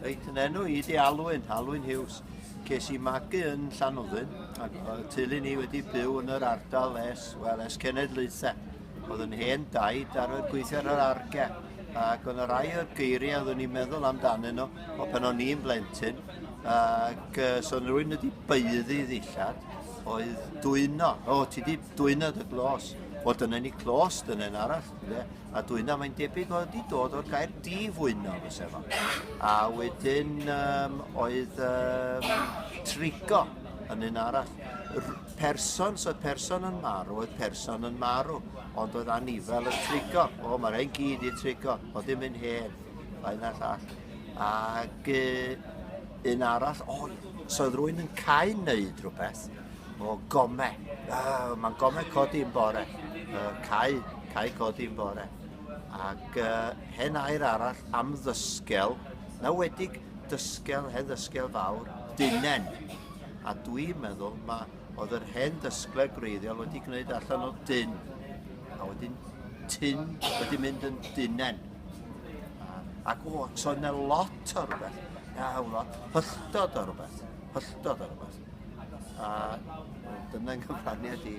Reit, yn enw i di Alwyn, Alwyn Hughes. Ces i magu yn Llanwddyn, ac oedd teulu ni wedi byw yn yr ardal ers, wel, ers cenedlaethau. Oedd yn hen daid arfer gweithio ar yr arge, ac oedd yna rai o'r geiriau oeddwn i'n meddwl amdanyn nhw o pan o'n i'n blentyn, ac so oedd rhywun wedi baeddu ddillad, oedd dwyno, o, ti di dwyno dy glos. O, dyna ni clos, dyna un arall. Ynde? A dwyna, mae'n debyg oedd wedi dod o'r gair difwyno, fyse fo. A wedyn um, oedd um, trigo yn un arall. R person, so oedd person yn marw, oedd person yn marw, ond oedd anifel yn trigo. O, mae'r ein gyd i trigo, o ddim yn hen, mae'n a llall. Ac un arall, o, so oedd rhywun yn cael wneud rhywbeth, O, gome. Ah, mae'n gome codi yn bore. Cae, cae codi yn bore. Ac hen air arall am ddysgel, na wedig dysgel, hen ddysgel fawr, dunen. A dwi'n meddwl ma, oedd yr hen ddysgle gwreiddiol wedi gwneud allan o dyn. A wedyn tyn wedi mynd yn dunen. Ac o, so yna lot o rhywbeth. Ia, lot. Hylltod o rhywbeth. Hylltod o rhywbeth. A dyna'n cyfraniad i.